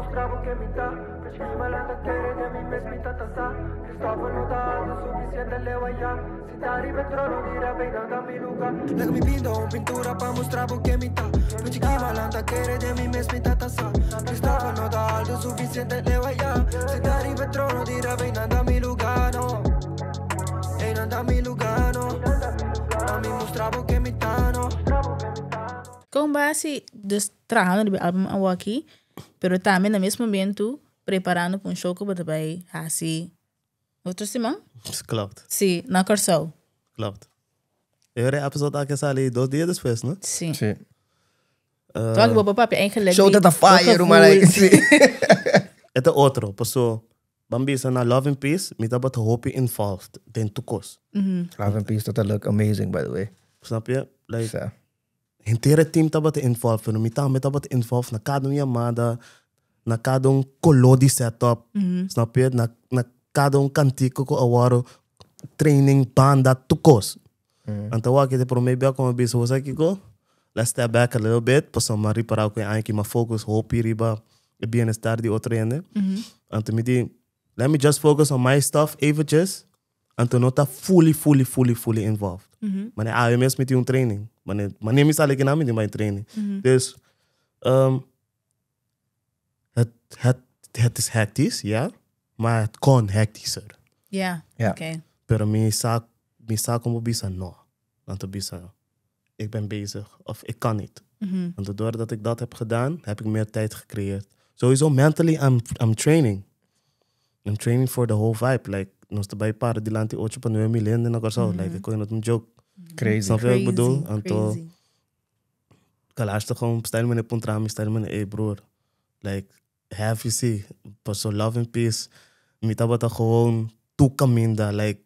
mustra bo ken mi ta. Prishki malanta kere den mi mes mi ta ta sa. Christopher no ta alto suficiente leu aya. Si ta riba e trono di rap einan ta mi luga. Laga mi pinta un pintura pa mustra bo ken mi ta. Prishki malanta kere den mi mes mi ta ta sa. Christopher no ta alto suficiente leu aya. Si ta riba e trono di rap einan ta mi luga, no. Einan ta mi luga, no. Pa mi mustra bo ken mi ta, no. Kon bo hasi dus trahando riba e album awaki, pero tambe na mes momento preparando pa un show ku bo ta bai hasi otro siman? Klopt. Si, na Kòrsou. Klopt. E ora e episode aki a sali 2 dia despues, no? Si. Si. Toch bo por papia eigenlijk Show di ta ta bo fire, ruman, gevoel. like, si. E ta otro, paso ban bisa na Love and Peace mi tabata hopi involved den tur kos. Love and Peace ta ta look amazing, by the way. Snap je? Like, Sa. Henter e team tabata involved, pero mi tambe tabata involved na kada un yamada, na kada un koló di setup, snap je? Na, na kada un kantiko ku a wòrdu training, banda, tur kos. Anto wak e promé bia ku mi a bisa, bo sa kiko? Let's step back a little bit, pasobra mi a ripará ku e aña aki mi a focus hopi riba e bienestar di otro hende. Anto mi di, let me just focus on my stuff eventjes. Anto no ta fully, fully, fully, fully involved. Mane awe mes mi tin un training. Mane, mane mi sali kinan mi tin bai training. Dus, het, het, het is hectisch, ja. Maar het kon hectischer. Ja, Ja. oké. Pero mi sa, mi sa kon bo bisa no. Anto bisa, ik ben bezig of ik kan niet. Want doordat ik dat heb gedaan, heb ik meer tijd gecreëerd. Sowieso mentally, I'm training. I'm training for the whole vibe. Like, nos ta bai para dilanti ocho pa nueve mil hende na Kòrsou. Like, ik kon not een joke. Crazy. Snap je wat ik bedoel? Crazy, Anto, crazy. Kalash ta gewoon stijl meneer puntra mi, stijl meneer, hey broer. Like, have you see, paso love and peace. Mi tabata gewoon tur caminda, like,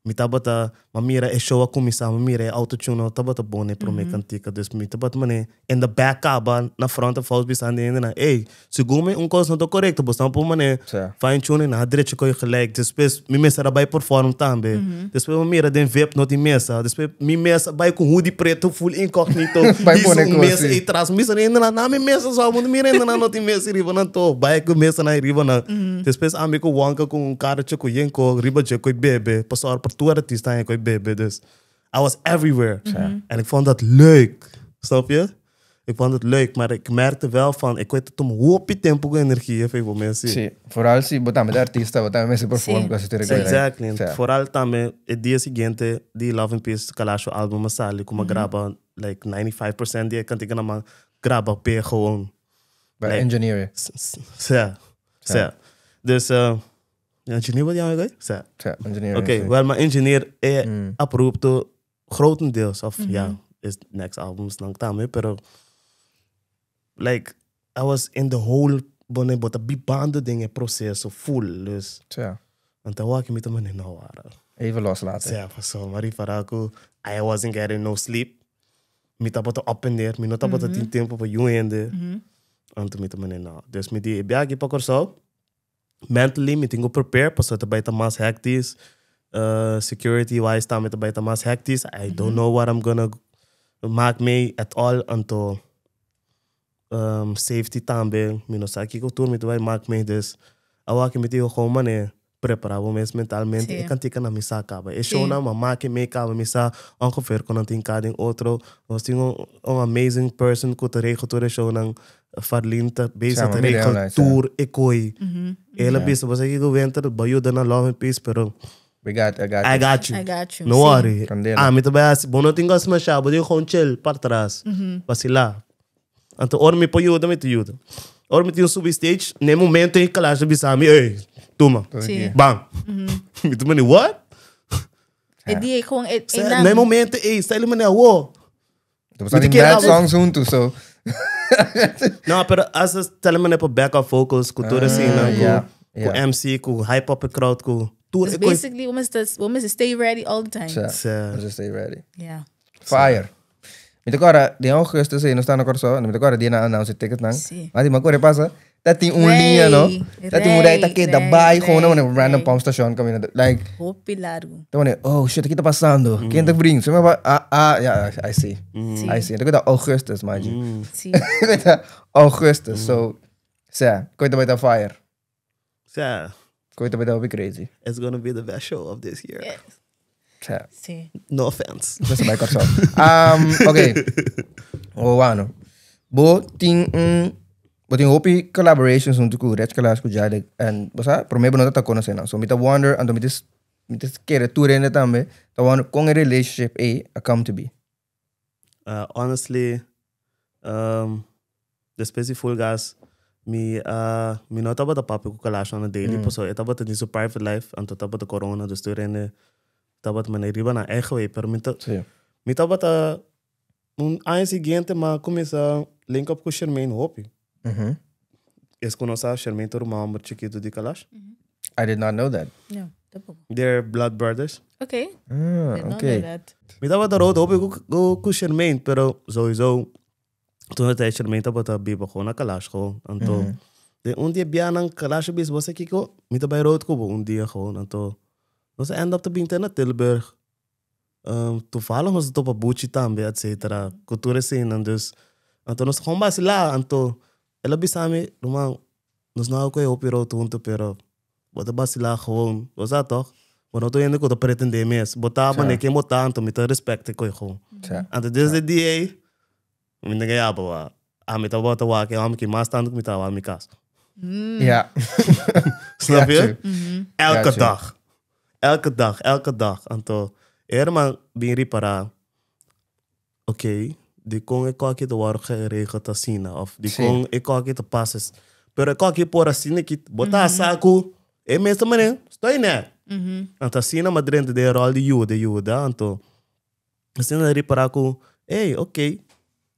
mi tabata, ma mira e show a cuminsa, ma mira e autotune no tabata bon e prome cantica, dus mi tabata mane in the back caba na front of house bisando e hendenan, ey, segun mi un cos no ta corecto, bo stan por mane fine tuning, nan a drecha cu e gelijk, despues mi mester a bay perform tambe, despues mi mira den vip no tin mesa, despues mi mes a bay cu hoodie preto full incognito, Bay hizo pone un cos, mesa si. ey tras, mi bisa hendenan, na mi mesa so, bo no mira hendenan no tin mesa riba nan to, bay cu mesanan ey riba nan. Despues ami ku Wonka ku un karretje ku yen ko riba dje ku e bebe. Pasobra pa tur artista haña ku e bebe. Dus I was everywhere. En ik vond dat leuk. Snap je? Ik vond het leuk, maar ik merkte wel van, ik weet het om hopi tempo ku energia van bo mensen. Sí, vooral si bo tambe ta artista, bo tambe mester perform Sí. ku así tur e Exactly. Sí. Vooral tambe e dia siguiente di Love and Peace Kalasho album a sali, ku mi a graba like 95% di e kantikanan mi a graba p'e gewoon. Bij Like, engineer. Sa, sa. Dus, engineer wat jij ook? Sa. Ja, engineer. Oké, wel, maar engineer e abrupto grotendeels, of ja, is next album is lang tambe, pero like, I was in the whole, bone, bota bibando den e proceso full, dus. Ja. Want dan wak ik met hem nou waren. Even loslaten. Ja, so, maar faraku, I wasn't getting no sleep. Mi tabata op en neer, mi no tabata tin tempo pa yu hende. Anto mi ta mane no. Dus mi di e biaha pa Kòrsou. Mentally mi tin ku prepare pasobra ta bai ta mas hectisch. Security wise tambe ta bai ta mas hectisch. I don't know what I'm gonna maak mee at all. Anto safety tambe mi no sa kiko tur mi ta bai maak mee. Dus awor mi tin ku gewoon mane prepara bo mes mentalmente. E kantika nan mi sa kaba. E shownan mi a make mee kaba. Mi sa ongeveer kon nan tin kada den otro. Nos tin un amazing person ku ta regel tur e shownan. Farlin ta bezig ta regel tur e koi. El a bisa bo sa kiko Winter bo yuda na Love and Peace pero We got, I got I got you. I got you. No worry. Candela. Ami ta bai hasi. Bo no tin ku hasi masha. Bo tin ku gewoon chill para tras. Vacila. Anto ora mi por yuda, mi ta yuda. Ora mi tin un subi stage, na e momento ei Kalash ta bisa mi, ey, tuma. Sí. Bam. Mi ta manda, what? E dia gewoon e, e Na e momento ei, sta el manda, wo. Mi ta kere mad songs hunto, so. No, pero as a tele manda pa backup vocals, ku tur asina, ku MC, ku hype up e crowd, ku tur e Basically, we must stay ready all the time. Sí, we must stay ready. Yeah. Fire. Mi ta kòrda den augustus ei nos ta na Kòrsou, mi ta kòrda dia nan announce e ticketnan. Sí. Mati mi a kore pasa, ta tin un liña no, ta tin un rei ta keda bai gewoon na un random pump station kaminda like. Hopi largu. Ta pone, oh shit, ki ta pasando? Ken ta bring? So mi a ah, ah, ya, I see. Sí. I see. Ta keda augustus, machi. Sí. Ta keda augustus. So, Sea, koe ta bai ta fire. Sea. Koe ta bai ta hopi crazy. It's gonna be the best show of this year. Yes. Sea. Sí. No offense. Nos bai Kòrsou. Ok. O wano. Bo tin un bo tin hopi collaborations huntu ku Rech Kalash ku Jadek en bo sa promé bo no ta konosé nan. So mi ta wonder anto mi ta mi ta kere tur hende tambe ta wonder kon e relationship ei a come to be. Honestly, despues di Full Gas, mi a, mi no tabata papia ku Kalash on a daily, pasobra e tabata den su private life, anto tabata corona, dus tur hende tabata manera riba nan eigen way, pero mi ta, mi tabata, un aña siguiente mi a kuminsá link up ku Shermaine hopi. Es ku no sa, Shermaine ta ruman homber chikitu di Kalash. I did not know that. No, tampoco. They're blood brothers. Okay. Ah, Did not okay. know that. Mi tabata rood hopi ku, ku, ku Shermaine, pero sowieso toen de tijd Shermaine tabata biba gewoon na Kalash gewoon. Anto, de un dia bianan Kalash a bisa, bo sa kiko? Mi ta bai rood ku bo un dia gewoon. Anto, nos a end up ta bin te na Tilburg. Toevallig nos a topa Buchi tambe, etcetera. Ku tur eseinan. Dus, anto nos gewoon basila. Anto, el a bisa mi, ruman, Nos no a kohe hopi rood hunto pero bo ta basila gewoon, bo sa toch? Bo no ta hende ku ta pretende mes. Bo ta manera ken bo ta anto mi ta respect e kohe gewoon. Anto desde e dia ei mi ta ya bo ami ta bota wak e hòmber ki mas tantu ku mi ta wak mi kas. Ja. Snap je? Elke dag. Elke dag, elke dag. Anto e herman bin ripará. Oké, dikon e kòki ta wòrdu geregeld asina? Òf dikon e kòki ta pasa asina? Pero e kòki por asina ki bo ta sa ku e mes ta manera, stoi nèt. Anto asina mi a drenta den e ròl di yuda, yuda. Anto asina mi a ripará ku, ey, oké.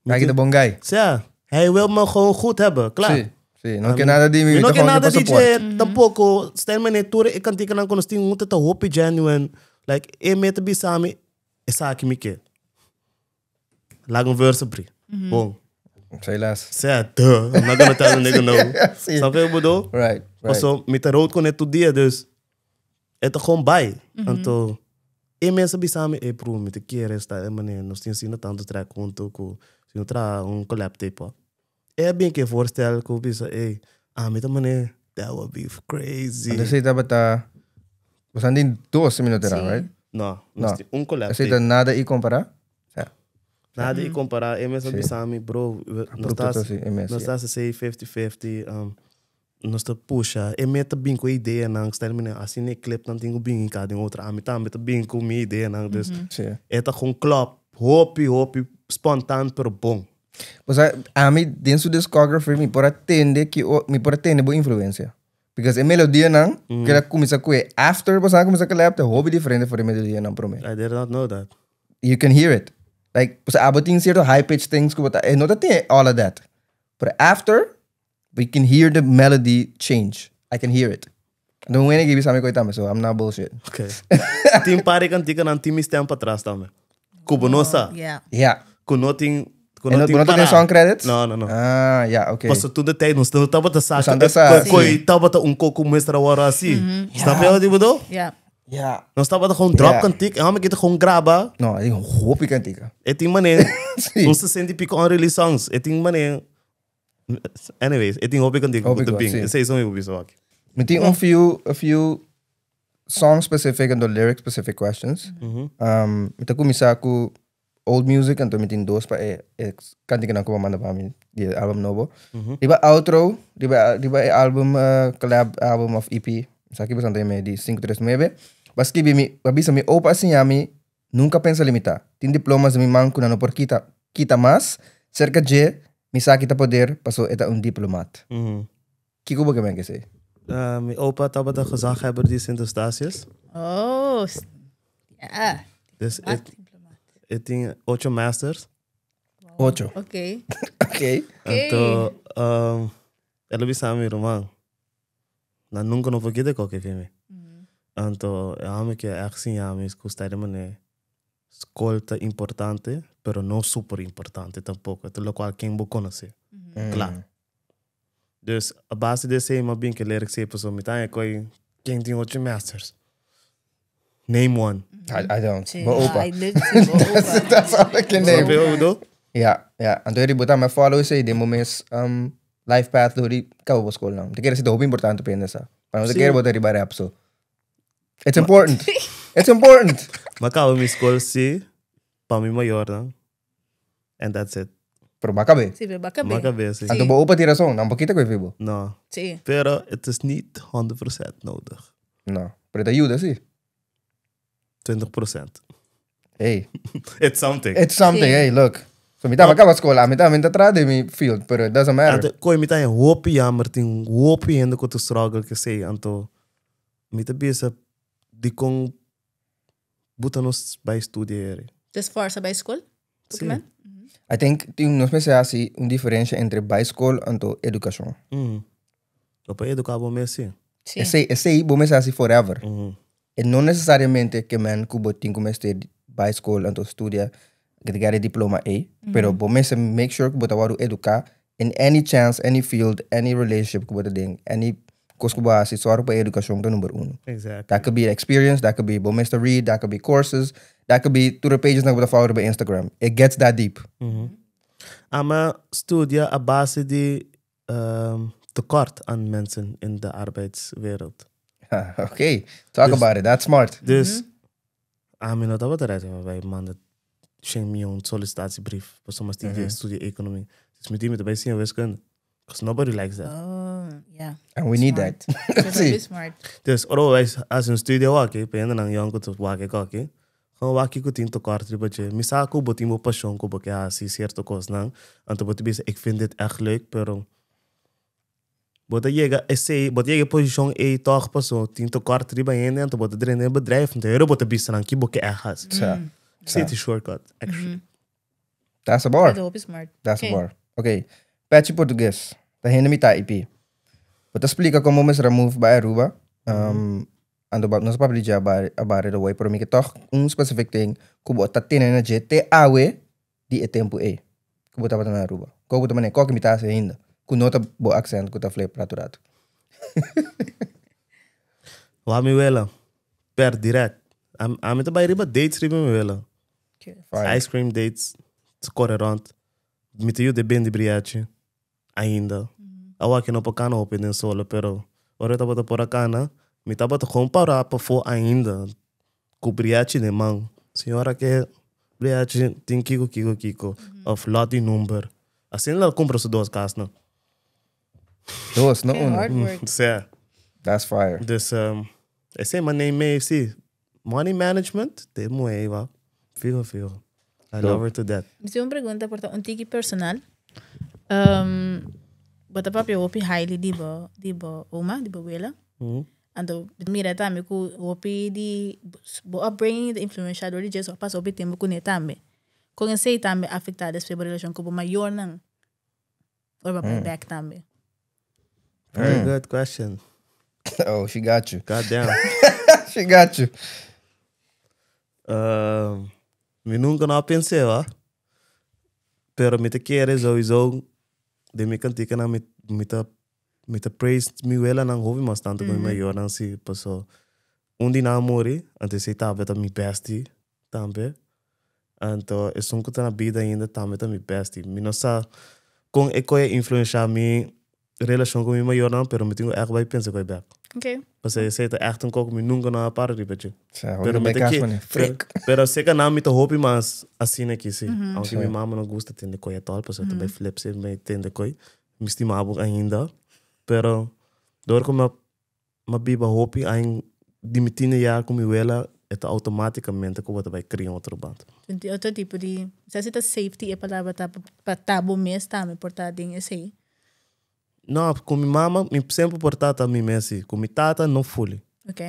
Aki ta bon guy. Sea, hij wil me gewoon goed hebben, klaar. Sí, sí. No ke nada di mi, Mi no ta ke gewoon nada ke di support. dje tampoko. Stel manera tur e kantikanan ku nos tin huntu ta hopi genuine. Like, e mes ta bisa mi, Esaki mi ke. Laga un verse abri. Bon. Say less. Sea, duh. I'm not gonna tell the nigga no. Sí. Snap je wat ik bedoel? Right, right. Paso, mi ta rood kon tur dia, dus e ta gewoon bai. Anto, e mens a bisa mi, ey broer, mi ta kier esta e manera, nos tin asina tantu trek hunto ku si no traha un collab tape op. E a bin ke voorstel ku bisa, ey, ami ta manera, that would be crazy. Anto esei tabata, boso a tin dos minuto Sí. right? No, nos No. tin un collab Esei ta tape. nada i kompará? Ja. Nada i kompará. E mes a Sí. bisa mi, bro, nos Abrupto ta ta así, e mes, nos ja. ta hasi esei fifty-fifty, nos ta pusha. E mes ta bin ku e ideanan, stel mi asina e clipnan tin ku bin hinká den otro. Ami tambe ta bin ku mi ideanan. Dus Sí. e ta gewoon klòp. Hopi, hopi spontaan pero bon. Osea, ami den su discography mi por a tende ki o, mi por a tende bo influencia. Because e melodianan ku el a kuminsá ku e after boso a kuminsá collab ta hopi diferente for e melodianan promé. I did not know that. You can hear it. Like, osea, abo tin cierto high pitch things ku bo ta, e no ta tin all of that. Pero after, we can hear the melody change. I can hear it. Anto un hende ki bisa mi koe tambe, so I'm not bullshit. Ok. Tin par di kantikanan tin mi stem patras tambe. Ku bo no sa. Yeah. Ja. Ku no tin ku En no no, tin bo no ta den pará. song credits? No, no, no. Ah, ja, ok. Pasobra tur de tijd nos no tabata sa Nos tabata sa, ku koi tabata un koko muestra awor asi. Snap je wat ik bedoel? Ja. Ja. Nos tabata gewoon drop Ja. kantik en hom kita gewoon graba. No, e tin hopi kantika. E tin manera Sí. un 60 y pico unreleased songs. E tin manera Anyways, e tin hopi kantika ku Hopi ta kos, bin. sí. Esei son mi bisa wak. Mi tin un few, a few song specific anto lyric specific questions. Um, mi ta kuminsá ku old music, anto mi tin dos pa e, e kantikanan ku bo a manda pa mi di e album nobo. Riba outro, riba, riba e album, eh, collab album of EP, mi sa ki bo santo yama e di 539, bo a skibi mi, bo a bisa mi opa a siña mi Nunka pensa limitá. Tin diplomas den mi man ku nan no por kita, kita mas. Serka dje, mi sa kita poder, paso e ta un diplomat. Kiko bo ke men ke esei? Mi opa tabata gezaghebber di Sint Eustatius. Oh, ja. Dus Diplomat, diplomat. e tin ocho masters. Ocho. Oké. Oké. Anto, el a bisa mi, ruman, nan nunka no por kita e koke fi mi. Anto e hòmber ke ègt siña mi ku sta di manera skol ta importante, pero no super importante tampoko. E ta lokual ken bo konosé. Kla. Dus a base di esei mi a bin ke lere esei pasobra mi ta haña koe ken tin ocho masters. Name one. I don't. Sí, Bo opa. I did see bo opa. That's all I can name. Snap je wat ik bedoel? Ja, ja. Anto eri bo tambe a follow esei den bo mes um, life path door di kaba bo school nan. Mi ta kere si ta hopi importante pa hende sa. Pa no ta kere bo ta riba rap so. It's important. It's important. Ma kaba mi school si pa mi mayornan and that's it. Pero bo a kab'é. Si, pero bo a kab'é. Bo a kab'é, si. Anto bo opa tin rason, nan por kita ku e fi bo. No. Si. Pero het is niet 100% nodig. No, pero e ta yuda si. 20%. Hey. It's something. It's something, Sí. hey, look. So mi taba kaba skola, mi taba mi ta tra de mi field, pero it doesn't matter. Anto, koi mi ta en hopi jammer, tin hopi hende ku ta struggle ke sei, anto mi ta bisa dikon buta nos bai studia eri. Dus forsa bai skol? Sí. Men? I think tin nos mester hasi un diferencia entre bai skol anto edukashon. Bo por eduká bo mes, sí. Sí. Esei, esei bo mester hasi forever. E no necesariamente ke men ku bo tin ku mester bai skol anto studia get e diploma ei, pero bo mester make sure ku bo ta wòrdu eduká in any chance, any field, any relationship ku bo ta den, any kos ku bo hasi, sòru pa e edukashon ta number uno. Exactly. That could be experience, that could be bo mester read, that could be courses, that could be tur e pages nan ku bo ta follow riba Instagram. It gets that deep. Ama studia a base di tekort aan mensen in de arbeidswereld. Oké, talk about it, that's smart. Dus, ami no tabata ready pa bai manda shen mion sollicitatiebrief pasobra mas tin ke studia economie. Dus mi tin mi ta bai siña wiskunde. Because nobody likes that. Oh, yeah. And we need Smart. that. Sí. Sí. Smart. Dus ora bo bai hasi un studio aki, pa hendenan yòn ku ta wak e koki, gewoon wak kiko tin tekort riba dje. Mi sa ku bo tin bo pashon ku bo ke hasi sierto kosnan, anto bo ta bisa ik vind dit echt leuk, pero bo ta yega esei, bo ta yega e posishon ei tòg paso tin tekort riba hende, anto bo ta drenta den e bedrijf, anto hero bo ta bisa nan ki bo ke ègt hasi. Sa. Esei ta e shortcut, actually. That's a bar. Dat hopi smart. That's a Oké. bar. Oké. Pechi Portugues. Ta hende mi ta IP. Bo ta splika kon bo mester a move bai Aruba. Um, anto ba, nos a papia di dje about, about it away, pero mi ke tòg un specific thing ku bo ta tene na dje te awe di e tempu ei ku bo tabata na Aruba. Kon bo ta manera, kon ku mi ta hasi ainda ku no ta bo accent ku ta flip ratu ratu. Wak mi wela, per direct. Ami ta bai riba dates riba mi wela. Fire. Ice cream dates, kore rond. Mi ta yuda e bende briachi ainda. Awor aki no por kana hopi den solo, pero ora e tabata por a kana, mi tabata gewoon para pafó ainda ku briachi den man. Señora ke briachi tin kiko kiko kiko of lot di number. Asina el a kumpra su dos kasnan. Dos, no Okay, uno. hard work. Sea. That's fire. Dus esei manera mee si. Money management, te muhé wak. Fijo fijo. I love her to death. Mi tin un pregunta por ta un tiki personal. Um, bo ta papia hopi highly di bo, di bo oma, di bo wela. Anto mira tambe ku hopi di bo upbringing ta influencia dor di dje, so a pasa hopi tempo kuné tambe. Kon esei tambe afecta despues bo relashon ku bo mayornan ora bo bai bek tambe? Very good question. Oh, she got you. God damn. She got you. Uh, mi nunca no a pensé, wa. Pero mi ta kere sowieso den mi kantikanan mi, mi ta mi ta praise mi welanan hopi mas tanto ku mi mayornan si paso un di nan a muri, anto esei tabata mi bestie tambe. Anto esun ku ta na bida ainda tambe ta mi bestie. Mi no sa kon e koe a influensha mi relashon ku mi mayornan, pero mi tin ku ègt bai pensa ku e bèk. Oké. Pasobra esei ta ègt un kos ku mi nunka no a para riba dje. Sa, hopi Pero mi bai ta kas ke, pone, pero, frik. pero seka nan mi ta hopi mas asina aki si. Aunke mi mama no gusta tende koi at all, pasobra ta bai flip si mi tende koi. Mi stima bo ainda. Pero dor ku mi a mi a biba hopi aña di mi tiner jaar ku mi wela, e ta automaticamente ku bo ta bai kria un otro band. Sinti otro tipo di, sa si ta safety e palabra ta pa ta bo mes tambe por ta den esei. No, ku mi mama mi semper por ta ta mi mes si. Ku mi tata no fuli. Ok.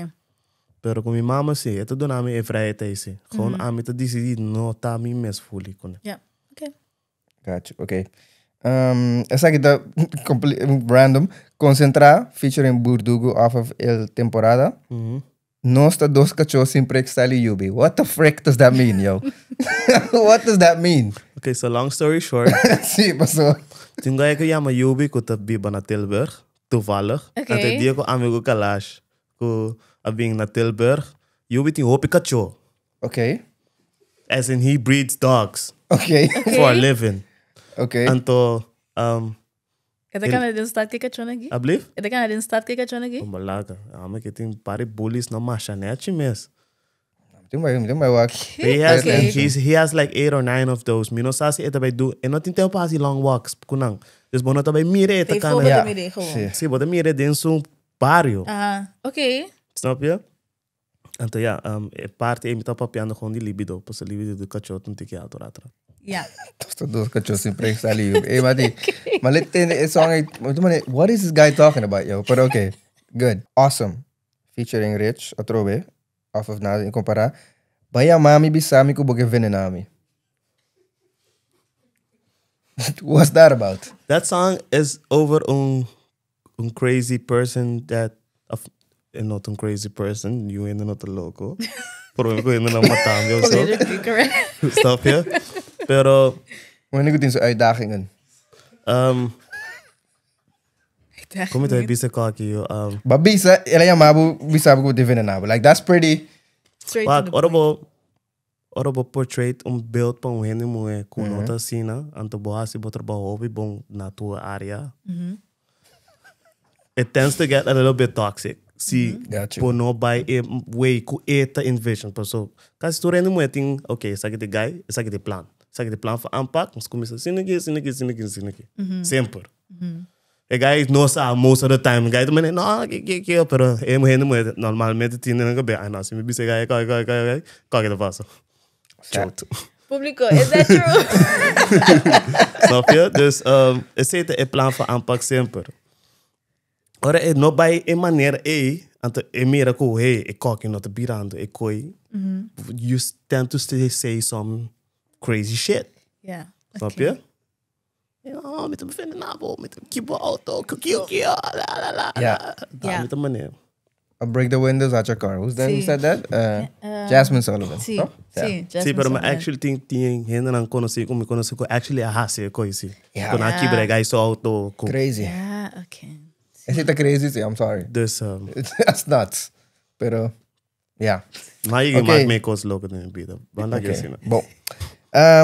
Pero ku mi mama si, e ta duna mi e vrijheid ei si. Gewoon ami ta disidí no ta mi mes fuli kuné. Ja, ok. Gotcha, ok. Um, esaki ta random. Concentra featuring Burdugo off of El Temporada. Nos ta dos cachó sin prik style y yubi. What the frick does that mean, yo? What does that mean? Ok, so long story short. Sí, pasó. Tin un guy ku yama Yubi ku ta biba na Tilburg, toevallig. Ok. Anto e dia ku ami ku Kalash ku a bin na Tilburg, Yubi tin hopi kachó. Ok. As in he breeds dogs Ok. for a living. Ok. Anto, um, E ta kana den stad ke kachon aki? Ablief? E ta kana den stad ke kachon aki? Balaga. Ame ke tin pari bullies na masha nechi mes. Tin bai, tin bai wak. He has, Okay. he has like eight or nine of those. Mi no sa si e ta bai do. E no tin tempo pa hasi long walks ku nan. Dus bo no ta bai mira e ta Te kana. fogo Ja. ta mire gewoon. Si. Si, bo ta mira den su barrio. Aha, oké. Snap je? Anto ja, e parte ei mi ta papiando gewoon di libido. Pasobra libido di kachó ta un tiki alto ratra. Ja. Tosta dos kachó sin preek sali. Ey, Mati. Maar let in de song, ik- what is this guy talking about, yo? But okay, good. Awesome. Featuring Rich, atrobe. Off of Nada Incompara. Baya mami bisami ku boke venenami. What's that about? That song is over un crazy person that of not un crazy person, you ain't not a loco. Por lo menos no matando of zo. Politically correct. Snap je? Pero Wanneer ik zijn uitdagingen. Ik dacht kom het uit niet. bisa kaki yo. Maar bisa, ela yamabu bisami ku boke venenami. Like that's pretty. Straight to Wak, the ora point. bo ora bo portrait un beeld pa un hende muhé ku no ta asina, anto bo hasi bo trabou hopi bon na tua área. It tends to get a little bit toxic. Si Got you. bo no bai e way ku e ta envision. Paso, kasi tur hende muhé tin, okay, esaki ta e guy, esaki ta e plan. Esaki ta e plan van aanpak, nos kuminsá asina aki, asina aki, asina aki, asina aki. Semper. E guy no sa most of the time. E guy ta mende, no, ke, ke, ke, pero e hende muhé normalmente tin den nan kabes, ay no, si mi bisa e guy, kòke, kòke, kòke, kòke ta pasa. Chot. Público, is that true? Snap je? Dus esei ta e plan van aanpak semper. Ora e no bai e manera ei, anto e mira ku, hey, e kòke no ta birando, e koi. You tend to say some crazy shit. Ja. Snap oké. je? Ja, mi ta bevende nabo, mi ta kibo auto, kio kio, la la la. Ja. Da Ja. mi ta manera. I'll break the windows out your car. Who's that? Who Si. said that? Jasmine Sullivan. Si, toch? Ja. si. Si, Jasmine pero mi Sullivan. actually tin hendenan konosí ku mi konosí ku actually a hasi e koi si. Ja. Ku nan a Ja. kibra e guy su auto. Ku, Crazy. Ja, oké. Is it crazy? Sí, I'm sorry. Dus, That's nuts. Pero, ja. maar je Oké. maakt meer kos loco den mi bida. Want dat Oké. is asina. Bom.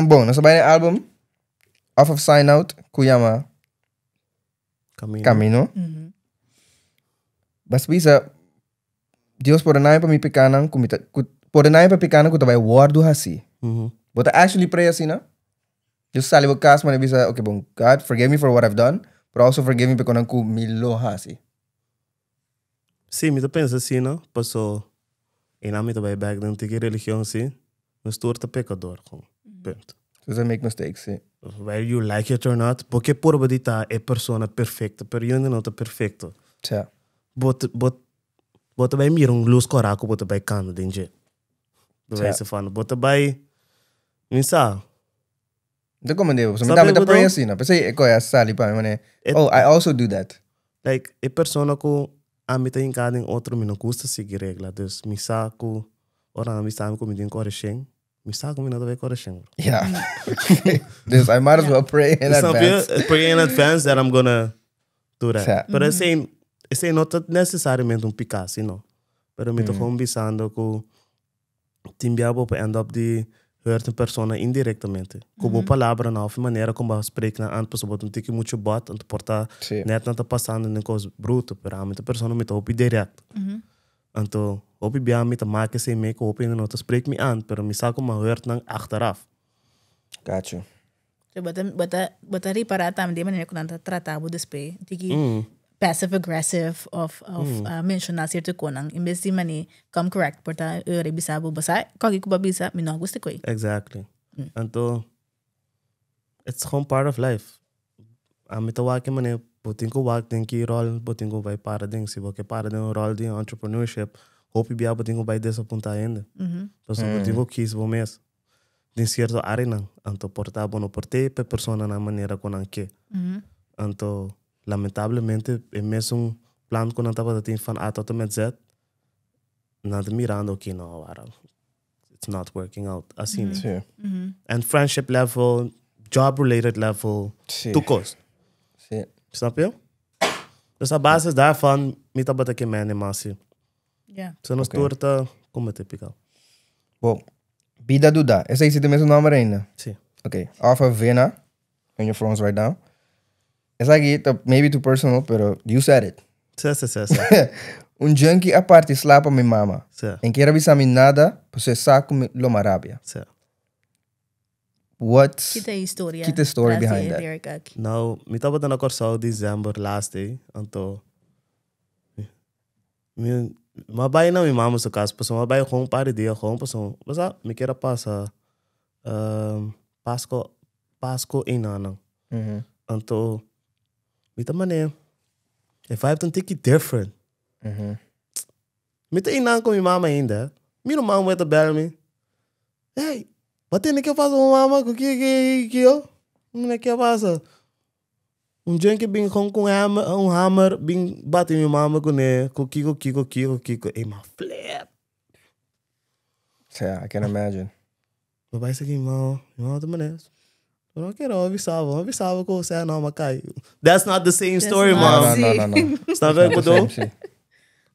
Bom, nos a bai na album. Off of Sign Out, ku yama Camino. Camino. Bas bisa, Dios pordoná mi pa mi pekanan, ku mi ta, ku, pordoná mi pa pekanan ku ta bai wordu hasi. Bo ta actually pray asina? Dios sali bo kas, mane bisa, okay, bon, God, forgive me for what I've done, but also forgive me pekanan ku mi lo hasi. Sí, mi ta pensa asina, paso einan mi ta bai bek den tiki religion sí, nos tur ta pecador, gewoon, punt. Dus I make mistakes, sí. Whether you like it or not, bo ke purba di ta e persona perfecto, pero hende no ta perfecto. Tja. Bo ta, bo, bo ta bai mira un luz kora ku bo ta bai kanda den dje. Bij Tja. wijze van, bo ta bai, mi sa. Mi ta komende bo, so mi Snap tambe je ta wat ik pray bedoel? asina. P'esei e koi a sali pa mi, mane, E- oh, I also do that. Like, e persona ku ami ta hinká den otro, mi no gusta sigui regla. Dus mi sa ku ora nan bisa mi ku mi tin kore shen, mi sa ku mi no ta bai kore shen. Ja. Dus I might as well pray in Snap je? advance. Pray in advance that I'm gonna do that. Ja. Pero esei, esei no ta necesariamente un piká, si no. Pero mi ta gewoon bisando ku tin bia bo por end up di hurt un persona indirectamente. Ku bo palabranan of e manera kon bo a spreek nan ant pasobra bo ta un tiki muchu bot, anto por ta net nan ta pasando den kos bruto, pero ami ta persona mi ta hopi direct. Anto hopi bia mi ta maka esei mee ku hopi hende no ta spreek mi ant, pero mi sa ku mi a hurt nan achteraf. Got you. So bo ta, bo ta, bo ta ripará tambe den manera ku nan ta trata bo despues. Tiki passive aggressive of of menshoná sierto konan. En bes di manera come correct por ta ora e bisa bo, bo sa kòke ku bo a bisa mi no a gusta koe. Exactly. Anto it's gewoon part of life. Ami ta wak e manera bo tin ku wak den ki ròl bo tin ku bai para den. Si bo ke para den un ròl di entrepreneurship, hopi bia bo tin ku bai desapuntá hende. Pasobra bo tin ku kis bo mes den sierto áreanan. Anto por ta bo no por te pa e personanan manera ku nan ke. Anto lamentablemente e mesun plan ku nan tabata tin van A tot en met Z, nan ta mirando oké no awara it's not working out asina. Sí. En friendship level, job related level, Sí. tur kos. Sí. Snap je? Dus a basis daarvan mi tabata ke mende mas si. Ja. So nos tur ta komete piká. Bo, Bida Duda. Esei si ta e mesun nomber ainda? Sí. Oké. Off of Vena, on your phones right now. Esaki ta maybe too personal, pero you said it. Si, si, si, si. Un junkie a parti sla pa mi mama. Si. En kier a bisa mi nada, pasobra e sa ku mi lo ma rabia. Si. What? Kita e historia. Ki ta e story tras di behind e that? lyric aki? Nou, mi tabata na Kòrsou december last day, anto mi mi a bai na mi mama su kas pasobra mi a bai gewoon un par di dia gewoon pasobra bo sa mi kier a pasa Pasko Pasko einanan. Anto mi ta manera e vibe ta un tiki different. Mi ta einan ku mi mama ainda. Mi ruman wet a bel mi. Hey, bo tende ke pasa ku mama ku ki ki ki yo? Mi na ke pasa? Un djenke bin kon ku un hammer, un hammer bin bati mi mama kuné ku kiko kiko kiko kiko. Ey ma flip. Yeah, I can imagine. Mi bai sigui mi mama, mi mama ta manera, Bo no kere avisa bo, avisa bo ku sea no makai. That's not the same That's story, not mom. No, no, no, no. Snap wat ik bedoel? Si.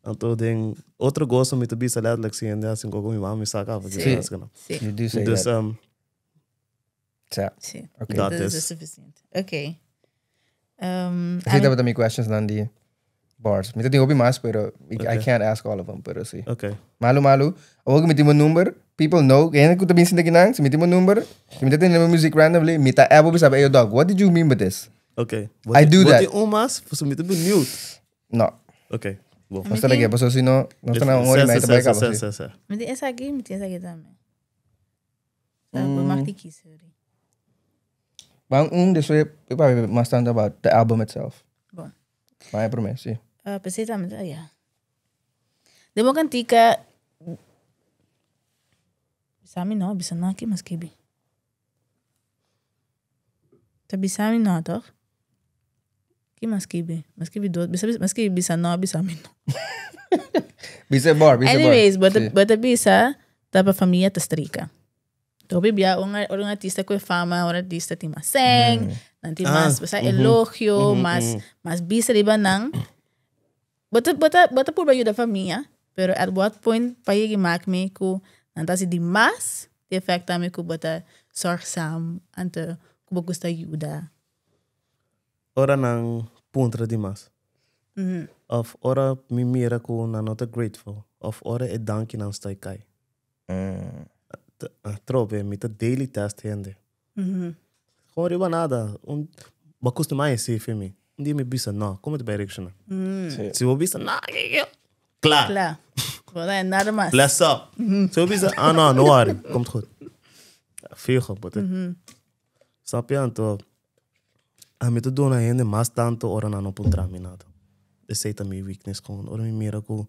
Anto den otro goso mi ta bisa letterlijk si hende hasi un koko mi mama mi saka af. Si. Si. Si. You do say Dus that. um, Sa. Si. Okay. Dat Dat is. is suficiente. Oké. Um, Esei tabata mi questions nan di bars. Mi ta tin hopi mas, pero I can't ask all of them, pero si. Okay. Malu malu. Awor ku mi tin bo number, people know, hende ku ta bin sinta kinan, si mi tin bo number, si mi ta tende bo music randomly, mi ta app bo bisa bo, eyo dog, what did you mean by this? Okay. I do Bo that. tin un mas? Pasobra mi ta benieuwd. No. Okay. Bo. Nos ta lag'é, pasobra si no, nos ta na un ora i mei ta bai kaba, si. Si, si, si. Mi tin esaki, mi tin esaki tambe. Mm. Mag die kiezen, sorry. Ban un, después ik papia mas tanto about the album itself. Bon. Maar e promé, sí. Uh, pensé tambe, ah, ja. De mo cantica. Bisa mi no, bisa no, ki mas kibi. Ta bisa mi no, toch? Ki mas kibi? Mas kibi do, bisa, mas kibi bisa no, bisa mi no. Bisa bar, bisa bar. Anyways, but Sí. but bisa ta pa famia ta strika. Hopi bia un ora un artista ku e fama, un artista tin mas seng, nan tin mas basta elogio, mas mas bisa riba nan. Bo ta bo ta bo ta purba yuda famia, pero at what point pa yegi mak mi ku nan ta hasi di mas di efekto ami ku bo ta zorgzaam anto ku bo gusta yuda. Ora nan puntra di mas. Of ora mi mira ku nan no ta grateful. Of ora e dankinan sta kai. Atrobe, mi ta daily test hende. Gewoon riba nada. Un, bo acostumá esei fe mi. Un dia mi bisa no, como ta bai reacciona? Si bo bisa no, Klaar. Klaar. Bo no nada mas. Bless up. Si bo bisa, ah no, no worry, komt goed. Fijo, bo ta. Snap je? Anto, ami ta duna hende mas tanto ora nan no puntra mi nada. Esei ta mi weakness gewoon. Ora mi mira ku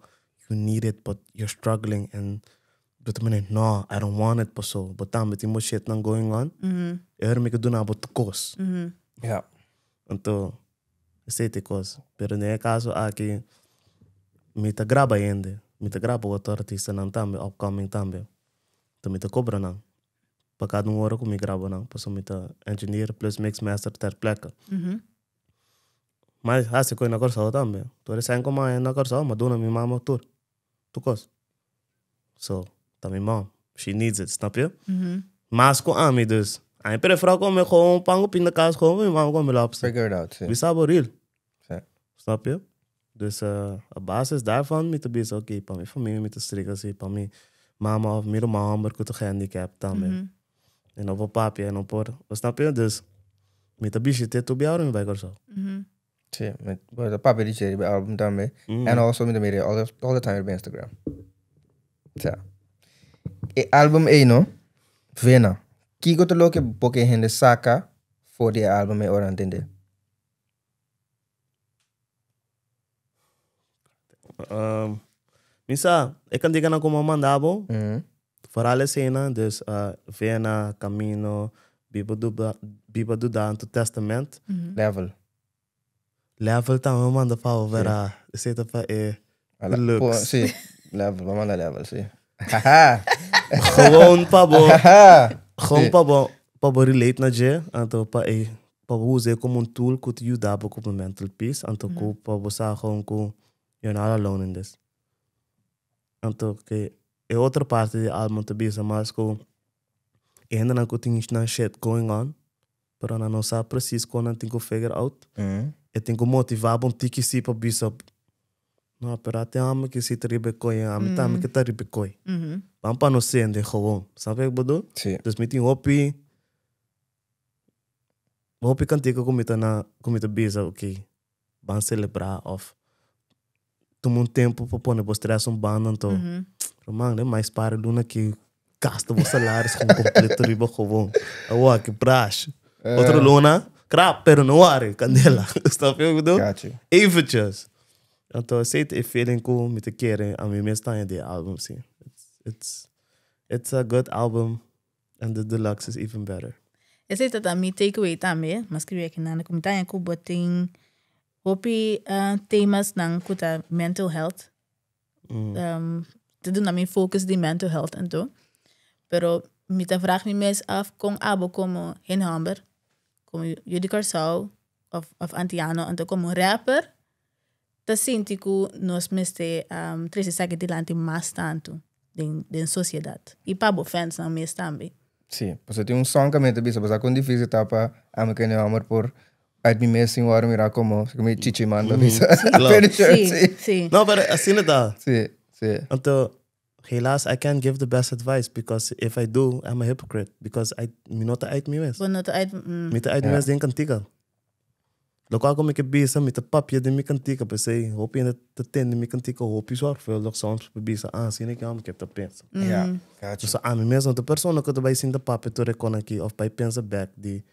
you need it but you're struggling and bo ta mane no, I don't want it paso bo tambe tin bo shitnan going on. E ora mi ke duna bo tur kos. Ja. Anto esei ta e kos. Pero den e kaso aki mi ta graba hende, mi ta graba otro artistanan tambe, upcoming tambe. Anto mi ta kobra nan pa kada un ora ku mi graba nan pasobra mi ta engineer plus mix master ter plekke. Mas hasi koe na Kòrsou tambe. Tur e sèn ku maya na Kòrsou, m'a duna mi mama tur. Tur kos. So, ta mi mom. She needs it, snap je? Mas ku ami dus. Ami prefera kome gewoon pan ku pindakaas gewoon ku mi mama kome lobster. Figure it out, si. Mi sa bo real. Si. Snap je? Dus op basis daarvan mi ta bisa oké, pa mi familia mi ta strik asi, pa mi mama of mi ruman homber ku ta gehandicapt tambe. E no por papia, e no por, snap je? Dus mi ta bishit'é tur bia ora mi bai Kòrsou. Sí, mi bo ta papia di dje riba e album tambe. And also mi ta mira all the, all the time riba Instagram. Sa. E album ei no, Vena. Kiko ta loke bo ke hende saka for di e album ei ora nan tende? Mi sa, e kantikanan ku mi a manda bo, Vooral esena, dus Vena, Camino, Biba Duda, Biba Duda Testament. Level. Level tambe mi manda pa bo, pero esei ta pa e looks. Si, level, bo manda level, si. Gewoon pa bo, gewoon pa bo, pa bo relate na dje, anto pa e, pa bo usa e como un tool ku ta yuda bo ku bo mental peace, anto ku pa bo sa gewoon ku you're not alone in this. Anto ke e otro parti di album ta bisa mas ku e hendenan ku tin nan shit going on. Pero nan no sa precies kon nan tin ku figure out. E tin ku motivá bo un tiki si pa bisa, No, pero ate ami ki si ta riba e koi, ami tambe ke ta riba e koi. Ban pa nos sende gewoon. Sa ke mi bedoel? Sí. Dus mi tin hopi, hopi kantika ku mi ta na, ku mi ta bisa, ok, ban selebrá òf tuma un tempu pa pone bo stress un banda anto. Ruman, den mais par di luna ki gasta bo salaris kon kompleto riba gewoon. Awor ki brash. Otro luna, krap, pero no worry, kandela. Snap je wat ik bedoel? Got you. Eventjes. Anto esei ta e feeling ku mi ta kere ami mes taña di e album si. It's, it's, it's a good album and the deluxe is even better. Esei ta ta mi takeaway tambe, mas skirbi aki nan ku mi taña ku bo tin hopi temasnan ku ta mental health. Ta duna mi focus di mental health en todo. Pero mi ta vraag mi mes af kon abo komo hende hòmber, komo yu di Kòrsou òf òf antiano anto komo rapper ta sinti ku nos mester trese esaki dilanti mas tantu den den sosiedat i pa bo fansnan mes tambe. Sí, pasobra tin un song ku mi ta bisa, bo sa kon difísil ta pa ami ku hende hòmber por Uit mi mes sin wòrdu mirá komo mi chichi man ta bisa. Klopt. Pretty sure, Sí, sí. sí. No, pero asina ta. Sí, sí. Anto, helaas, I can't give the best advice because if I do, I'm a hypocrite. Because I, mi no ta uit mi mes. Bo no ta uit. Mi ta uit mi mes den kantika. Lokual ku mi ke bisa, mi ta papia den mi kantika. P'esei, hopi hende ta tende mi kantika hopi zorgvuldig soms pa bisa, ah, asina ke hòmber ke ta pensa. Ja, gotcha. So, ami mes no ta persona ku ta bai sinta papia tur e kon aki òf bai pensa bèk di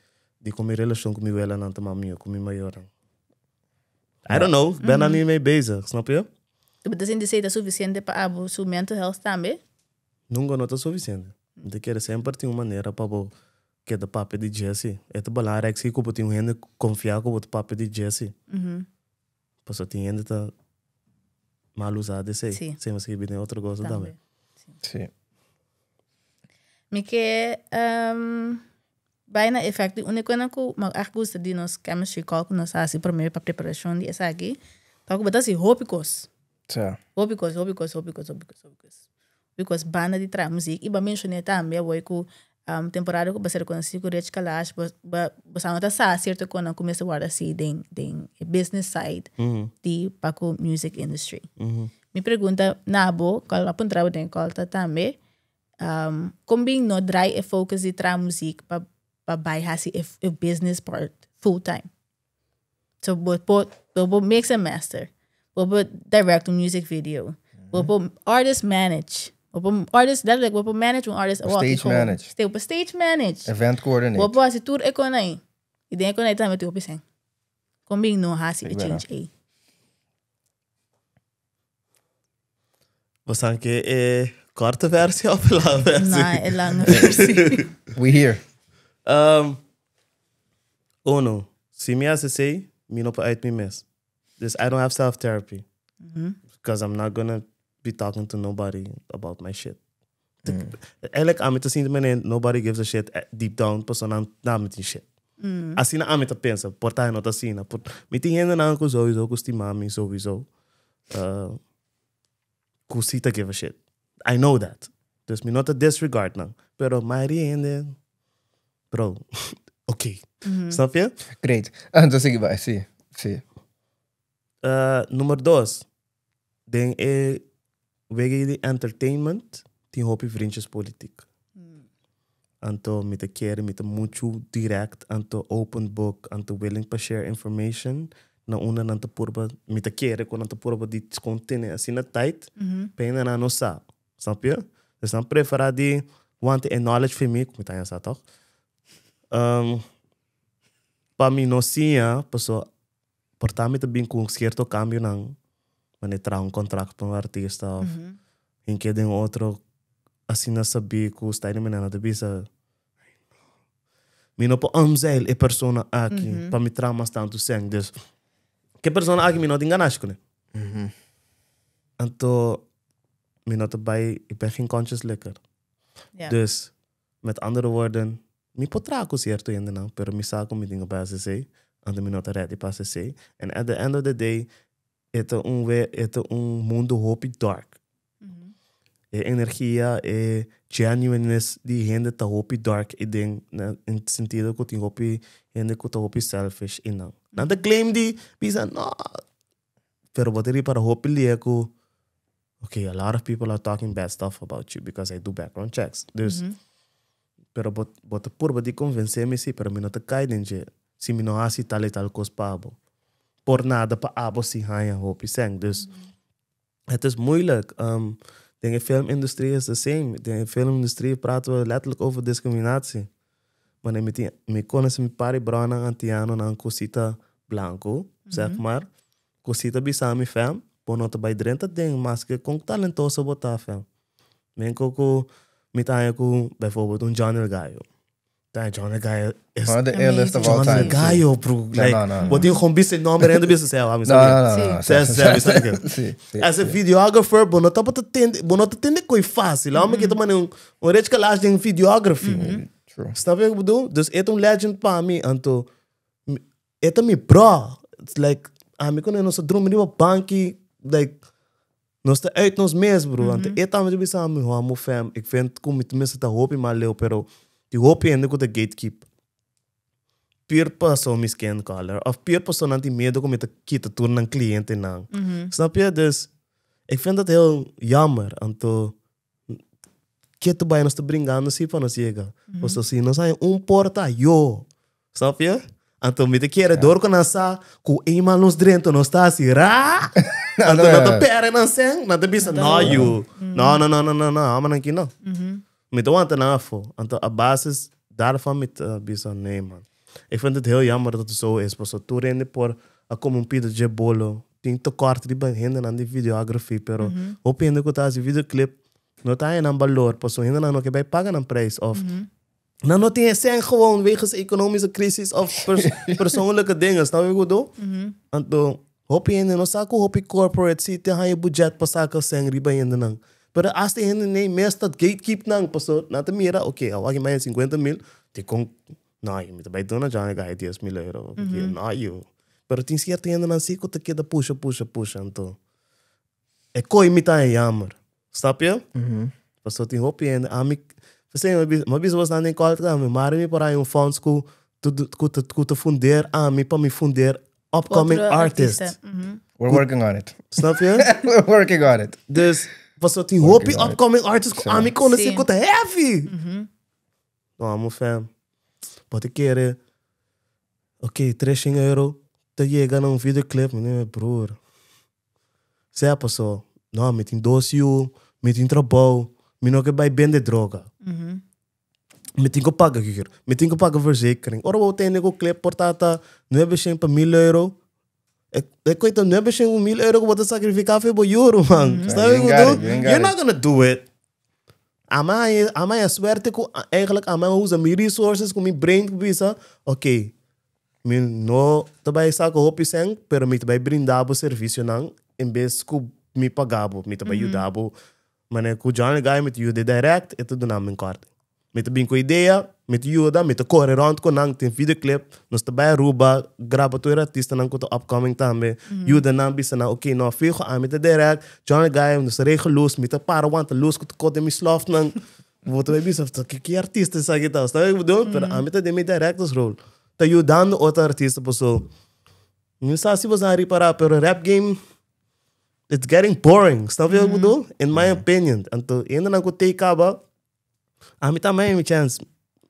Di con mi relacion cu mi welanan ta mas mihor cu mi mayornan. I don't know, ben daar niet mee bezig, snap je? Bo ta sinti esei ta suficiente pa abo su mental health tambe? Nunca no ta suficiente. Mi ta kere semper tin un manera pa bo keda papia di dje si. E ta belangrijk si cu bo tin un hende confia cu bo ta papia di dje si. Pasobra tin hende ta mal usa di esei. Sí. Esei mester bini otro cosa tambe. Tambe. Sí. Mi ke Bai na efect di unda kuena ku mi a gusta di nos chemistry call ku nos a hasi prome pa preparashon di esaki ta ku bo ta hasi hopi kos. Sa. Hopi kos, hopi kos, hopi kos, hopi kos, hopi kos. Hopi kos banda di traha muzik i bo a menshoné tambe awor ku temporada ku bo a ser konosí ku Rich Kalash bo bo bo sa no ta sa sierto konan ku mester wòrdu hasi den den e business side di pa ku music industry. Mi pregunta na bo, kòl a puntra bo den kòl ta tambe Kon bin no draai e focus di traha muziek pa pa bai hasi e e business part full time? So bo por bo por mix and master, bo por direct un music video, bo por artist manage, bo por artist letterlijk bo por manage un artist Bo stage manage. Bo por stage manage. Event coordinate. Bo por hasi tur e kon ei. I den e kon ei tambe tin hopi sèn. Kon bin no hasi e change ei? Bo san ke e korte versie of e lange versie? No, e lange versie. We here. Uno, si mi hasi esei, mi no por uit mi mes. Dus I don't have self therapy. Because I'm not gonna be talking to nobody about my shit. Eigenlijk ami ta sinti manera nobody gives a shit deep down pasobra nan na mi tin shit. Asina ami ta pensa, por ta no ta asina. Por, mi tin hendenan ku sowieso ku stima mi sowieso. Ku si ta give a shit. I know that. Dus mi no ta disregard nan. Pero mayoria hende, bro, oké. Snap je? Great. Anto sigui bai, si, si. Nummer dos, Den e wega di entertainment tin hopi vriendjespolitiek. Anto mi ta kere, mi ta muchu direct, anto open book, anto willing pa share information na unda nan ta purba, mi ta kere ku nan ta purba di kon tene asina tight, pa hende nan no sa, snap je? Dus nan prefera di wanta e knowledge fi mi, ku mi ta haña sa tòg, pa mi no siña, pasobra Por ta mi ta bin ku sierto kambionan, manera traha un kontrakt pa un artista òf hink'é den otro, asina sabí ku sta di manera ta bisa, mi no por omzeil e persona aki pa mi traha mas tantu sèn. Dus, ke persona aki mi no tin ganashi kuné. Anto mi no ta bai, ik ben geen kontjes likker. Dus, Met andere woorden, mi por traha ku sierto hendenan, pero mi sa ku mi tin ku bai hasi anto mi no ta ready pa hasi. And at the end of the day, e ta un we, e ta un mundu hopi dark. E energia, e genuineness di hende ta hopi dark i den in sentido ku tin hopi hende ku ta hopi selfish i nan. Nan ta claim di bisa no, pero bo ta ripara hopi lia ku okay, a lot of people are talking bad stuff about you because I do background checks. Dus, pero bo bo ta purba di convence mi si, pero mi no ta kai den dje si mi no hasi tal i tal kos pa abo. Por nada pa abo si haña hopi sèn. Dus, Het is moeilijk. Den e filmindustrie is the same. Den e filmindustrie praten we letterlijk over discriminatie. Wanneer mi tin, mi conoce mi par di bronan Antianonan cu si ta blanco, zeg maar, cu si ta bisa mi fam, bo no ta bay drenta den maske con talentoso bo ta fam. Men cu cu mi ta haña cu bijvoorbeeld un John El Gallo. Ta John El Gallo is One of the illest of all John El time. Gallo, bro. No, Like, no, no, no. bo tin gewoon bisa e nomber en bisa sel, No, no, no, no, no. Sel, sel, sel. Sí, sí. As a videographer, bo no tabata tende, bo no ta tende koi fácil. Ome ki ta mane un, un rich kalash den videography. True. Snap je wat ik bedoel? Dus e ta un legend pa mi, anto e ta mi bro. It's like, ami ku nos a drumi riba banki, like, nos ta uit nos mes, bro. Anto e tambe ta bisa mi, ho, mo fam, ik vind ku mi tenminste ta hopi mas leu, pero di hopi hende ku ta gatekeep. Puur paso mi skin color of puur paso nan tin miedo ku mi ta kita tur nan clientenan. Snap je? Dus ik vind dat heel jammer. Anto ke ta bai nos ta bringando si pa nos yega. Paso si nos haña un porta, yo. Snap je? Anto mi ta kere dor ku nan sa ku eenmaal nos drenta nos ta hasi ra. Anto nan ta pere nan sen, nan ta bisa no yu. No, no, no, no, no, no, hòmber nan ki no. Mi ta wanta nan afo. Anto a basis daarvan mi ta bisa nee man. Ik vind het heel jammer dat het zo is, pasobra tur hende por a come un pida dje bolo. Tin tekort riba hendenan di videography, pero hopi hende ku ta hasi videoclip no ta haña nan balor, pasobra hendenan no ke bai paga nan prijs of nan no tin e sèn gewoon wegens economische crisis of persoonlijke dingen, snap je wat ik bedoel? Anto hopi hende no sa ku hopi corporate si tin haña budget pa saka sèn riba hendenan. Pero asta e hende nei mes ta gatekeep nan, pasobra nan ta mira, oké, awor aki maya 50 mil, dikon no, mi ta bai duna Johnny Guy 10 mil euro. No, yu. Pero tin cierto hendenan si ku ta keda pusha, pusha, pusha, anto e koi mi ta jammer. Snap je? Pasobra tin hopi hende, ami, p'esei mi a bisa bosnan den kòl tambe, mari mi por haña un fonds ku ta fundeer ami pa mi fundeer upcoming Otro artists. artista. We're working on it. Snap je? We're working on it. Dus, pasobra tin hopi on it. upcoming artists ku ami konosé ku ta heavy. No, amo fam. Bo ta kere, oké, 300 euro ta yega na un videoclip, mi broer. Sea paso, no, mi tin dos yu, mi tin trabou, mi no ke bai bende droga. Mi tin ku paga huur, mi tin ku paga verzekering. Ora bo tende ku clip por tata 900 pa 1000 euro. E koita 900 1000 euro ku bo ta sakrifiká pa bo yu, man. Snap You je ain't wat ik got bedoel? it, you ain't got You're it. not gonna do it. Ami a suerte ku eigenlijk ami a usa mi resources ku mi brain ku bisa, oké, mi no ta bai saka hopi sèn, pero mi ta bai brinda bo servisionan en bes ku mi paga bo, mi ta bai yuda bo. Manera ku Johnny Guy mi ta yuda direct, e ta duna mi kòrt. Mi ta bin ku idea, mi ta yuda, mi ta kore rònt ku nan, tin videoclip, nos ta bai Aruba, graba tur e artistanan ku ta upcoming tambe, yuda nan bisa nan, oké, no, fijo, ami ta direct, Johnny Guy, nos ta regel lus, mi ta para wanta lus ku ta kote mi slòfnan. Bo ta bai bisa, ki artista esaki ta? Snap wat ik bedoel? Pero ami ta den mi director's role. Ta yudando otro artista paso. No sa si bo a ripará, pero rap game, it's getting boring. Snap je wat ik bedoel? In my opinion. Anto, ainda ku take kaba, ami tambe mi chance.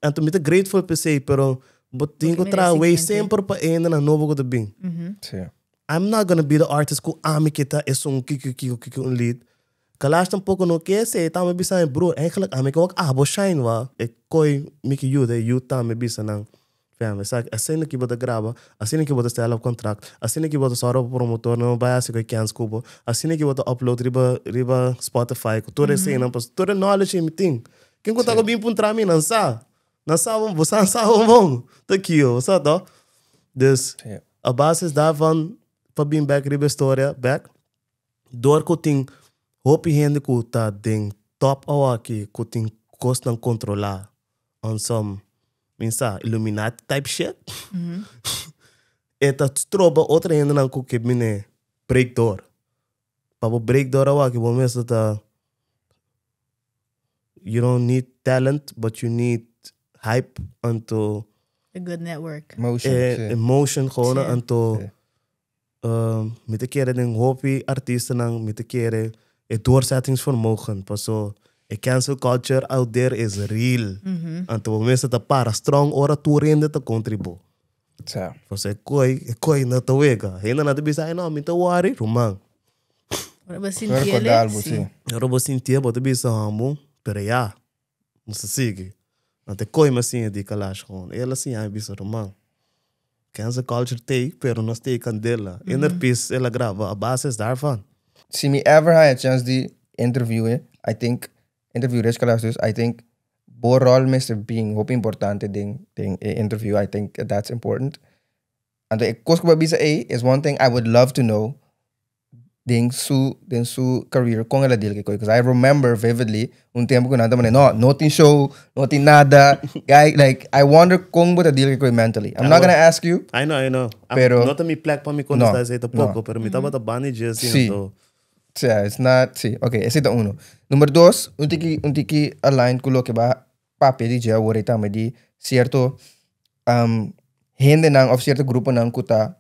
Anto, mi ta grateful per se, pero bo tin ku traha way semper pa ainda na nobo ku ta bin. I'm not gonna be the artist ku ami ke ta esun kiko kiko kiko un lead. Kalash tampoko no ke se, tambe bisa bro, eigenlijk ami ke wak abo shine wa. E koi mi ke yuda, e youth tambe bisa nan. Fam, sabe, asina ku bo ta graba, asina ku bo ta stellen op contract, asina ku bo ta sòru pa promotor no bai hasi ku kens ku bo, asina ku bo ta upload riba Spotify, ku tur esei nan, pas tur e knowledge mi tin. Ken ku ta ko bin puntra mi nan sa. Nan sa bo sa sa bon. Ta kio, sa toch? Dus op basis daarvan, pa bin back riba historia, back, door ku tin hopi hende ku ta den top awaki, ku tin kosnan kontrolá on some minsa Illuminati type shit. E ta stroba otro hendenan ku ke mine break door. Pa bo break door awaki, bo mester ta You don't need talent, but you need hype anto A good network. Emotion, eh, si. emotion gewoon Si. anto Si. Mi ta kere den hopi artistanan, mi ta kere e doorzettingsvermogen. Paso e cancel culture out there is real. Anto bo mester ta para strong ora tur hende ta kontra bo. Sa. Paso e koi no ta wega. Hendenan ta bisa, ay no, mi ta worry, ruman. Ora bo Ora sintié ku le, dal bo, si. si. Ora bo sintié bo ta bisa hombo, pero ya, nos ta sigui. Anto e koi mi a siña di Kalash gewoon. El a siña mi bisa, ruman, Cancel culture t'ei, pero nos t'ei kandela. Inner peace el a graba a basis daarvan. Si mi ever haña chance di interview e, I think, interview Rich Kalash dus, I think bo rol mester bin hopi importante den den e interview, I think that's important. Anto e kos ku bo a bisa ei is one thing I would love to know den su den su career con el a deal cu because I remember vividly un tempo cu nan ta mane no no tin show no tin nada guy like I wonder con bo ta deal cu mentally I'm not gonna ask you I know I know pero no ta mi plek pa mi contesta no, esey tampoco no. pero mi tabata banda dje asina Sí. anto Sea, it's not, sí, ok, esey ta uno. Number dos, un tiki, un tiki aligned cu loke ba papia di dje awor ei tambe di cierto um, hendenan of cierto gruponan cu ta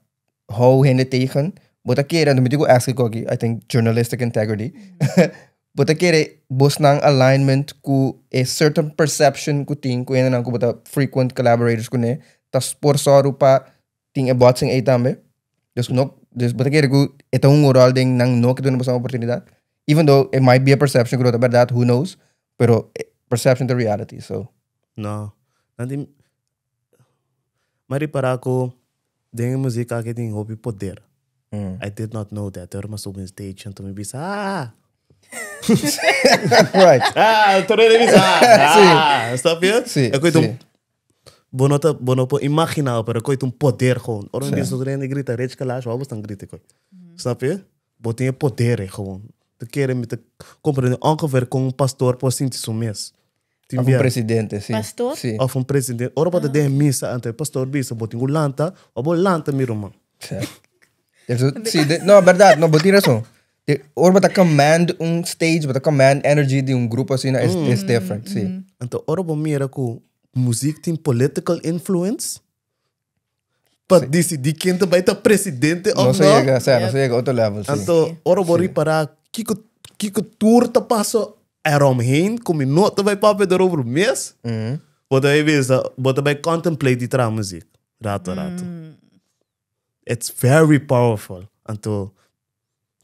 hou hende tegen. Bo ta kere, anto mi tin ku ask ku aki, I think journalistic integrity. Bo ta kere bosnan alignment ku e certain perception ku tin ku hendenan ku bo ta frequent collaborators kuné ta por sòru pa tin e botsing ei tambe. Dus no, dus bo ta kere ku e ta hunga un ròl den nan no ke duna boso oportunidat. Even though it might be a perception ku no ta bèrdat, who knows, pero perception ta reality, so. No. Nan tin Mi a ripará ku den e muzik aki tin hopi poder. I did not know that. Ora mi a subi un stage anto mi bisa, ah! Right. Ah, tur hende bisa, ah! Snap je? Sí, E koe ta un, sí. bo no ta, bo no por imaginá, pero e koe ta un poder gewoon. Ora mi Sí. bisa tur hende grita Rich Kalash, wou bo stan grita e koe? Snap je? Bo tin e poder ei gewoon. Ta kere mi ta komprende ongeveer kon un pastor por sinti su mes. Tin Of un bia. presidente, sí. Pastor? Sí. Of un presidente. Ora bo ta den misa anto e pastor bisa bo tin ku lanta, o bo lanta mi ruman. Sí. Eso, sí, de, no, verdad, no, bo tin razón. De, ora bo ta command un stage, bo ta command energy di un grupo asina, is, is different, sí. Anto ora bo mira ku muziek tin political influence, pa disidí ken ta bai ta presidente No of se no. llega, o sea, no se llega a otro level, sí. Anto ora bo ripará kiko kiko tur ta pasa eromheen, ku mi no ta bai papia derover mes, bo ta bai bisa, bo ta bai contemplate di traha muziek rato rato. It's very powerful. Anto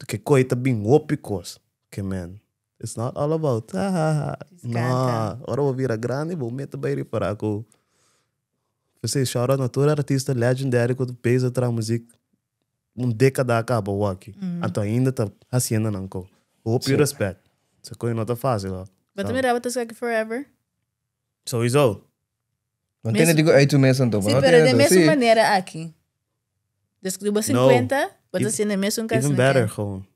ke koi ta bin hopi kos ke men it's not all about ha ha ha. No, ora bo bira grandi bo mete bai ripará ku P'esei shout out na tur artista legendary ku ta bezig traha muzik un dekada a kaba awaki. Anto ainda ta hasiendo nan ko. Hopi respect. Esei kos no ta fácil ho. Bo ta mira bo ta esaki forever? Sowieso. No tiene digo uit tu mes anto. Sí, no pero tiene de to, mesma sí. manera aki. Dus ku bo No. 50, bo ta haciendo e mesun Even kas better gewoon.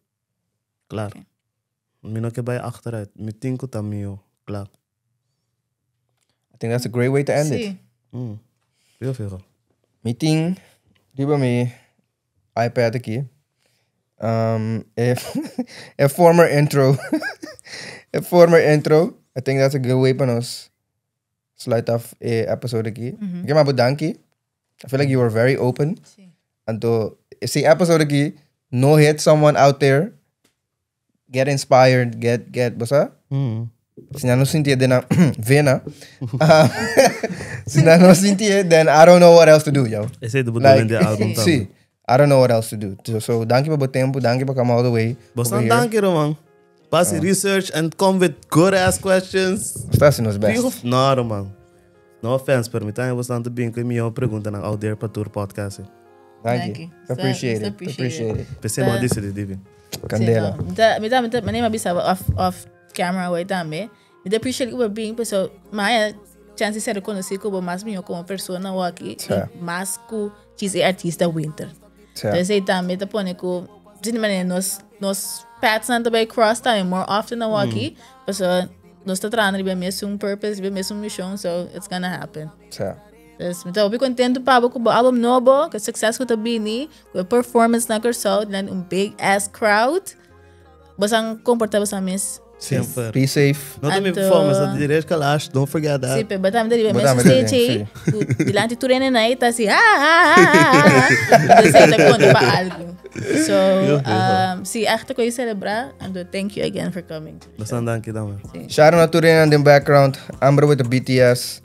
Klaar. Mi no ke bai achteruit. Mi tin ku ta mio. Klaar. I think that's a great way to end it. Sí. Heel veel. Mi tin riba mi iPad aki. Um, e, e former intro. e former intro. I think that's a good way pa nos sluit af e episode aki. Mm -hmm. Maar danki. I feel like you were very open. Sí. Anto, si episode aki no hit someone out there, get inspired, get, get, basta? Si nan no sinti den nan vena. Si nan no sinti then I don't know what else to do, yo. Esei ta bedoeling di e album tambe. Sí. I don't know what else to do. So, so danki pa bo tempo, danki pa come all the way. Bosnan over here. danki, Roman. Pasi research and come with good ass questions. Nos ta hasi nos best. No, Roman. No offense, pero mi ta bosnan ta bin ku e mihó preguntanan out there pa tur podcast. Danki. Danki. Appreciate it. Appreciate Appreciate it. P'esei mi a disidí di bin. Candela. Mi ta, mi ta, mi ta, mi a bisa off, off camera awor tambe. Mi ta appreciate ku bo bin, pasobra mi haya chance di ser reconocí ku bo mas mihó komo persona awor aki, Sí. i mas ku djis e artista Winter. Sí. Entonces ei tambe ta pone ku, di e manera nos, nos pathsnan ta bai cross tambe more often awor aki, pasobra nos ta trahando riba e mesun purpose, riba e mesun mishon, so it's gonna happen. Sí. Dus mi ta hopi kontentu pa bo ku bo album nobo, ku e sukses ku ta bini, ku e performance na Kòrsou, dilanti un big ass crowd. Boso a komportá boso mes Semper. Be safe. No ta mi Anto- performance, ta di Rich Kalash, don't forget that. Si, pero bo tambe riba Bo mes tambe stage den, ei, ku dilanti tur hende na ei ta asi, ah, ah, ah, ah, ah. Entonces ei ta konta pa algu. So, si, echt ta koe celebra, anto thank you again for coming. Bastante danki tambe. Shout out na tur hende den background. Amber with the BTS.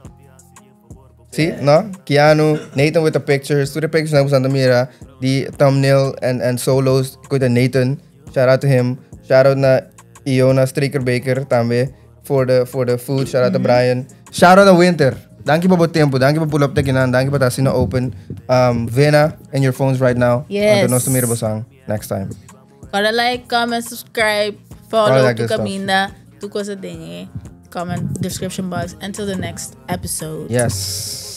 Si, no? Keanu, Nathan with the pictures. Tur e pictures na bo ta mira. Di thumbnail and solos. Koe ta Nathan. Shout out to him. Shout out na Iona Straker Baker tambe for the food. Shout out to Brian. Shout out to Winter. Danki pa bo tempo. Danki pa pull up te akinan. Danki pa ta asina open. Vena in your phones right now. Yes. Anto nos ta mira boso next time. Para like, comment, subscribe, follow, All that tu good stuff. caminda, tu cosa dengue. Comment, description box. Until the next episode. Yes.